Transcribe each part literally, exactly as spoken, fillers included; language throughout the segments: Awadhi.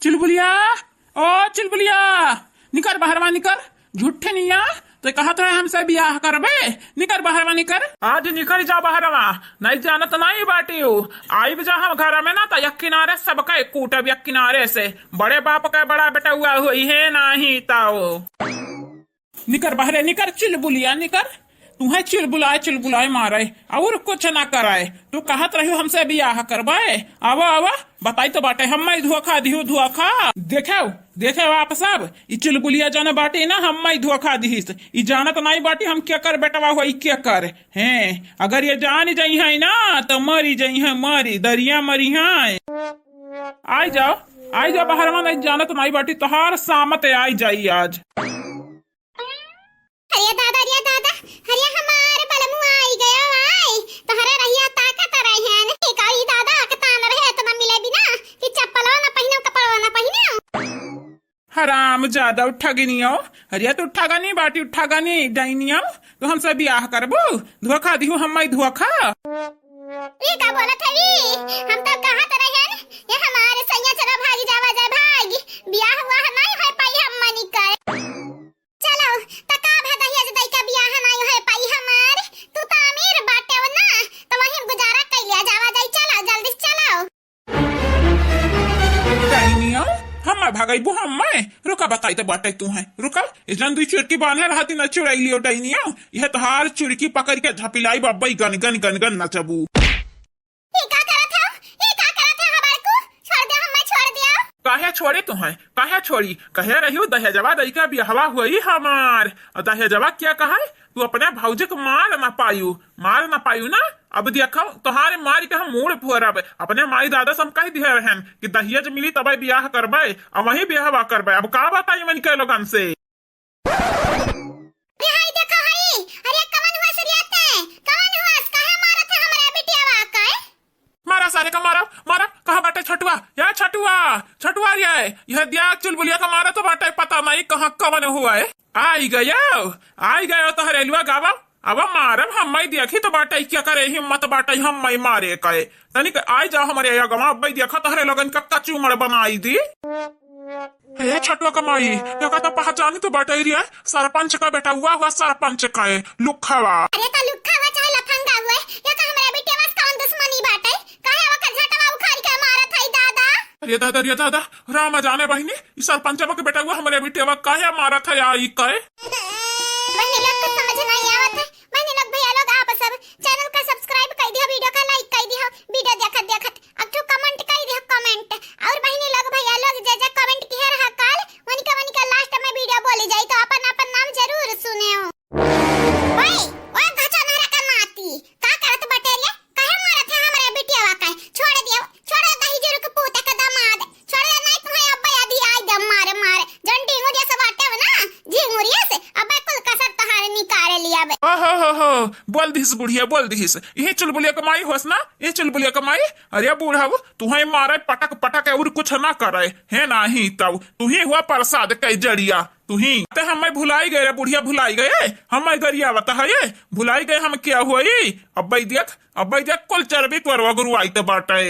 चुलबुलिया, ओ चुलबुलिया, निकर बहरवा निकर। झूठे निया, तो कहत रहे हमसे बियाह करबे। निकर बहरवा निकर। आज निकर जा बहरवा, नहीं जानत नहीं बाटियो। आइब जा हम घर में ना, तो एक किनारे सबका कूटब एक किनारे से। बड़े बाप का बड़ा बेटउआ होई है नाही ताओ। निकर बहरे, निकर चुलबुलिया, निकर। तुहे चुलबुलाए, चुलबुलाए मारे, और कुछ ना कराए। तू कहत रहियो हमसे बियाह करबाए। आवा, आवा, बताई तो बाटे, हम्मे धोखा दिहु, धोखा। देखेव, देखेव आप सब, ई चुलबुलिया जन बाटे ना, हम्मे धोखा दिहिस। ई जानत नाई बाटे हम केकर बेटवा होई, केकर। हैं, अगर ये जान जइहैं ना, तो मरी जइहैं, मरी, दरिया मरिहैं। आई जाओ, आई जाओ बहरवा, नहीं जानत नाई बाटे, तोहार सामत आई जाई आज। अरे दादा, अरे दादा, अरे हमार बलमुआ आई गयो, आई। तोहरे रहिया ताकत रहे हैं। एक आई दादा, अकतान रहे, इतना मिले बिना कि चप्पलो ना पहिनो, कपड़ो ना पहिनो। हराम जादा ठगनियो। अरे तू ठगनी बाटी, ठगनी डैनियो। तू हमसे बियाह करबू? धोखा दिहू हम्मे, धोखा। ई का बोलत हवी? हम तो कहत रहन, ये हमारे सैया चला भागी जावा जाए भागी। बियाह हुआ है, नहीं है पाई हम मनी कर। चलो, त का भा दहेज दई के बियाह नाई होए पाई हमार? तू त अमीर बाटे हो ना, त वहीं गुजारा कइलिया जावा जाई। चलो, जल्दी से चलो। डाइनिया, हम्मे भगइबू हम्मे? रुका, बताई त बाटे तू है। रुका, इजन दुई चुरकी बांधे रहती न चुड़ैलियो डाइनिया। यह तोहार चुरकी पकड़ के झपिलाई बब्बई गन गन गन गन नचबू। ई का करत हौ? ई का करत हौ हमार कू? छोड़ दे, हम्मे छोड़ दिया। काहे छोड़ी तुहैं? काहे छोड़ी? कहे रहियो दहेजवा दई के बियाहवा होई हमार। अ दहेजवा क्या कहै? तू अपने भौजी के मार ना पायू, मार ना पायू ना। अब देखो, तोहारे मार के हम मूड़ फोड़ब। अपने माई दादा से हम कह दिए रहन कि दहेज मिली तबे बियाह करबे, अ वहीं बियाहवा करबे। अब का बताई मन के लोगन से? ए, हाय देखो, हाय। अरे, कवन हुआ सरियाते? कवन हुआ? काहे मारत है हमरे बिटियावा का, ए? मारा सारे का, मारा, मारा। कहाँ बाटे छटुआ? या छटुआ, छटुआ रे, यह दिया चुलबुलिया का मारा तो बाटे, पता नहीं कहाँ कवन हुआ है। आई गयो, आई गयो तोहरे लुआ गावा। अब मारब हम्मे, देखी तो बाटे क्या करे हिम्मत बाटे हम्मे मारे के। तनिक आई जाओ हमरे अगवा, अब्बे देखा तोहरे लोगन का कचूमड़ बनाई दी। हे छटुआ का माई, एका तो पहचानी तो बाटे रे, सरपंच का बेटउआ हुआ, सरपंच का है, लुखवा। अरे तो लुखवा चाहे लफंगा हुए, एका हमरे बिटियावा से कौन दुश्मनी बाटे? काहे ओकर झटवा उखाड़ के मारत है दादा? अरे दादा, अरे दादा, राम जाने बहिनी, ई सरपंचवा के बेटउआ हमरे बिटियावा काहे मारत है आई के? बहिनी लोग के समझ नहीं आवत है। बहिनी लोग, भैया लोग, आप सब channel का subscribe कर दिया, video का like कर दिया, video देखत देखत एक ठो comment कर दिया, comment। और बहिनी लोग, भैया लोग, जे जे comment किहे रहा काल, उनका उनका last में video बोली जाई, तो अपन अपन नाम जरूर सुने हो। ओए, ओए, घचा नहरा का नाती, का करत बटे रे? काहे मारत है हमरे बिटियावा का? छोड़ दियो, छोड़ दही जुरुक पूत के दामाद, छोड़ दे, नहीं तुम्हें अब्बे अभी आई दे मारे मारे। जौन ढिंगुरिया से बाटे हो ना, झिंगुरिया से, अब्बे कुल कसर तहारे निकाले लिया बे। ओ हो हो हो, बोल दिहिस बुढ़िया, बोल दिहिस। इहे चुलबुलिया के माई होस ना, इहे चुलबुलिया के माई। अरे बूढ़ा, तुम्हें मारे पटक पटक और कुछ ना करे, है नाही तब। तू ही हुआ प्रसाद के जड़िया, तू ही। ते हमें भुलाई गए रे बुढ़िया, भुलाई गए। हमें गरिया बता है ये, भुलाई गए हम क्या हुई। अब्बे देख, अब्बे देख, कुल चर्बी तोरवा गुरु आई ते बाटे।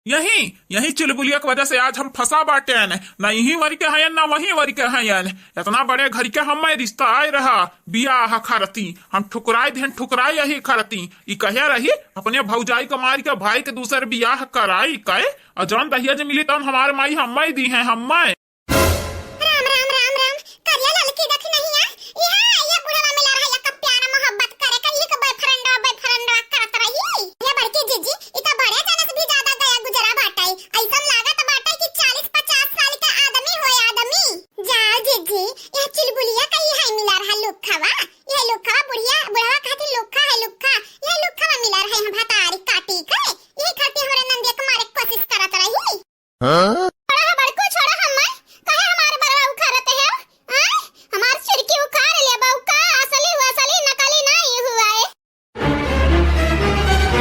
यही, यही चुलबुलिया के वजह से आज हम फंसा बाटेन। ना यही वरी के हयन, ना वही वरी के हयन। इतना बड़े घर के हमें रिश्ता आए रहा, बियाह खरती। हम ठुकराए देन, ठुकराए यही खरती। ई कहे रही, अपने भौजाई के मार के भाई के दूसर बियाह कराई के, और जौन दहेज मिली तौन हमार माई हमें दी है, हमें। राम, राम, राम, राम। करिया ललकी देख नहीं है। इहे, ये बुढ़वा मिला रहा, एक प्यार मोहब्बत करे के, एक boyfriend, boyfriend करत रही। ये बड़की जीजी, ई तो बड़े जने से भी ज्यादा गया गुजरा बाटे। ऐसन लागत बाटे कि चालीस पचास साल का आदमी होए आदमी। जा जीजी, यह चुलबुलिया का इहे मिला रहा लुखवा। यह लुखवा बुढ़िया, बुढ़वा खातिर लुखा है लुखा। यह लुखवा मिला रहे हैं भतारी काटी के। यही खातिर हमरे नंदिया के मारे के कोशिश करत रही। हाँ? छोड़ा है बड़को, छोड़ा हम्मे, काहे हमार बरवा उखाड़त है? आय, हमार सिरकी उखाड़ ले बा, का असली हुआ, असली नकली नहीं हुआ है।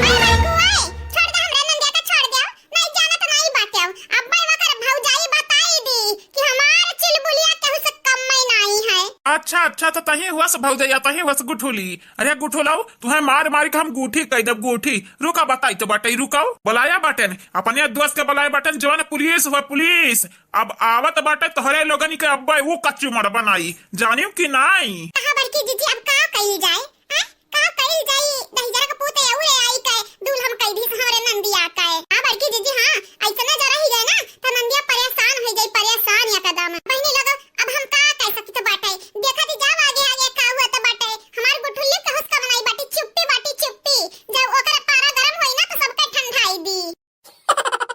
आय बड़को, आय, छोड़ दे हमरे नंदिया के, छोड़ दे, नहीं जानत नहीं बाटे। अब भाई वकर भौजाई बताई दी कि हमार चुलबुलिया केहू से कम में नहीं है। अच्छा, अच्छा, तो तहीं हुआ से भौजैया, तहीं हुआ से गुठुली। अरे गुठुलाऊ, तुहैं मार मार के हम गूठी कइ देब, गूठी। रुका, बताई तो बाटइ, रुकाऊ। बुलाया बाटेन, अपने दोस्त के बुलाया बाटेन, जवन पुलिस हुआ, पुलिस। अब आवत बाटे तोहरे लोगन के अब्बे ऊ कच्चू मड़ बनाई, जानियो कि नाई? कहा बड़की जीजी, अब का कइल जाए? हैं? का कइल जाई? दहिजरा के पूत अउरे आई के, दुल्हन कइ दीस हमरे नंदिया के। हाँ बड़की जीजी, हाँ, अइसने जरा ही गए ना, त नंदिया परेशान होइ जाई, परेशान एकदम। बहिनी लोग, अब हम का कइ सकित बाटे? देखा दी जाव आगे आगे का हुआ त बाटे। हमार गुठुल्ली के हुस कम नाई बाटी, चुप्पी बाटी, चुप्पी। जब ओकर पारा गरम होई ना, त सबके ठंडाई दी।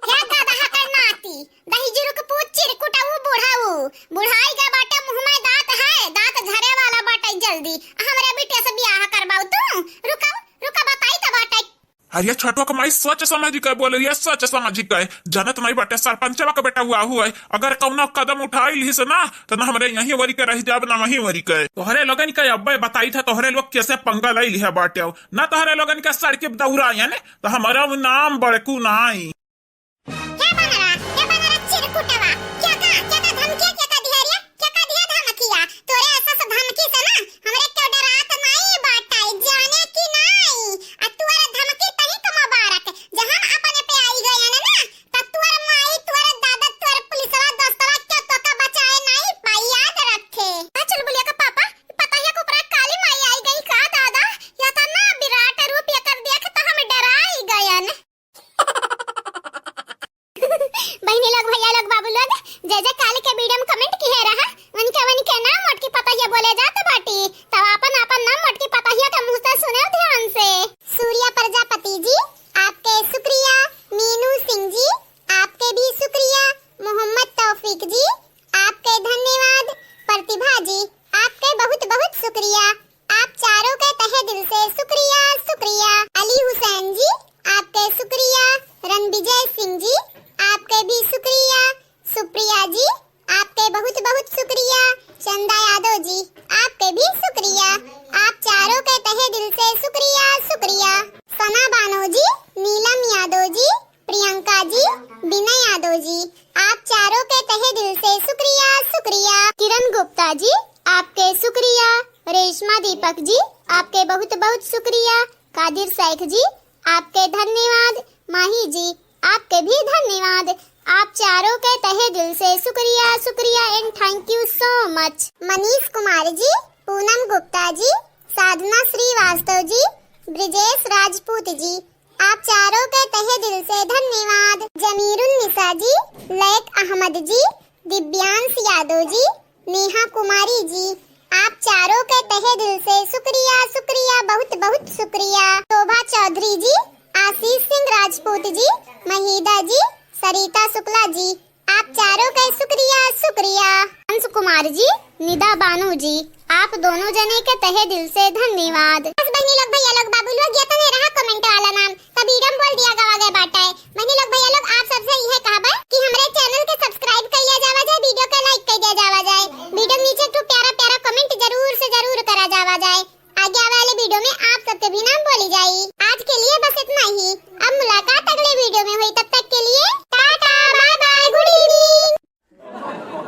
हे गदहा के नाती, दहिजुरु के पूत चिरकुटऊ बुढ़ऊ, बुढ़ाई गा बाटे, मुँह में दाँत है, दाँत झरे वाला बाटे जल्दी। हमरे बिटिया से बियाह करबाऊ तू? रुका, रुका, बताई त बाटे। अरे छोटवा के माई सोच समझ के बोल रही है, सोच समझ के। जानत नाई बाटे सरपंचवा के बेटा हुआ हुआ है, अगर कौनो कदम उठाई लिहिस ना, त ना हमरे यहीं वरी के रह जाब, ना वहीं वरी के। तोहरे लोगन के अब्बे बताई था, तोहरे लोग कैसे पंगा लई लिहे बाटे। ना तोहरे लोगन के सड़की दौड़ायन, त हमारा उ नाम बड़कू नाई। हे बनरा, हे बनरा चिरकुटवा, क्या का, क्या का धमकिया, क्या का दिया रे? क्या का दिया धमकिया? तोरे ऐसा से धमकी से ना, हमरे क्यों डरात नाई बाटे, जाने कि नाई? आ तोरे धमकी तही का मुबारक, जहाँ अपने पे आई गए ना, ना, त तोर माई, तोर दादा, तोर पुलिसवा, दोस्तवा, क्यों तो का बचाए नाई पाई, याद रखे। आ चुलबुलिया का पापा, पता है कुपरा काली माई आई गई का दादा? या त ना विराट रूप एकर देख त हम डराई गयन। बहिनी लोग, भैया लोग, बाबू लोग, जे जे काल के वीडियो में comment किहे रहा, उनके उनके नाम मोटकी पतहिया बोले जात बाटी, तब आपन आपन नाम मोटकी पतहिया के मुँह से सुने ध्यान से। सूर्या प्रजापति जी, आपके शुक्रिया। मीनू सिंह जी, आपके भी शुक्रिया। मोहम्मद तौफीक जी, आपके धन्यवाद। प्रतिभा जी, आपके बहुत बहुत शुक्रिया। आप चारों के तहे दिल से शुक्रिया, शुक्रिया। अली हुसैन जी, आपके शुक्रिया। रणविजय सिंह जी, आपके भी शुक्रिया। सुप्रिया जी, आपके बहुत बहुत शुक्रिया। चंदा यादव जी, आपके भी शुक्रिया। आप चारों के तहे दिल से शुक्रिया, शुक्रिया। सना बानो जी, नीलम यादव जी, प्रियंका जी, विनय यादव जी, आप चारों के तहे दिल से शुक्रिया, शुक्रिया। किरण गुप्ता जी, आपके शुक्रिया। रेशमा दीपक जी, आपके बहुत बहुत शुक्रिया। कादिर शेख जी, आपके धन्यवाद। माही जी, आपके भी धन्यवाद। आप चारों के तहे दिल से शुक्रिया, शुक्रिया and thank you so much। मनीष कुमार जी, पूनम गुप्ता जी, साधना श्रीवास्तव जी, ब्रिजेश राजपूत जी, आप चारों के तहे दिल से धन्यवाद। जमीरुन निसा जी, लैक अहमद जी, दिव्यांश यादव जी, नेहा कुमारी जी, आप चारों के तहे दिल से शुक्रिया, शुक्रिया, बहुत बहुत शुक्रिया। शोभा चौधरी जी, आशीष सिंह राजपूत जी, महीदा जी, सरिता शुक्ला जी, आप चारों के शुक्रिया, शुक्रिया। अंश कुमार जी, निदा बानो जी, आप दोनों जने के तहे दिल से धन्यवाद। बस बहिनी लोग, भैया लोग, बाबू लोग, ये तने रहा comment वाला नाम, सब वीडियो में बोल दिया गवा गए बाटे। बहिनी लोग, भैया लोग, आप सबसे यह कहबा कि हमरे channel के subscribe कर लिया जावा जाए, वीडियो के like कर दिया जावा जाए, वीडियो के नीचे एक ठो प्यारा प्यारा comment जरूर से जरूर करा जावा जाए। आगे आवे वाले वीडियो में आप सबके भी नाम बोली जाई। आज के लिए बस इतना ही। अब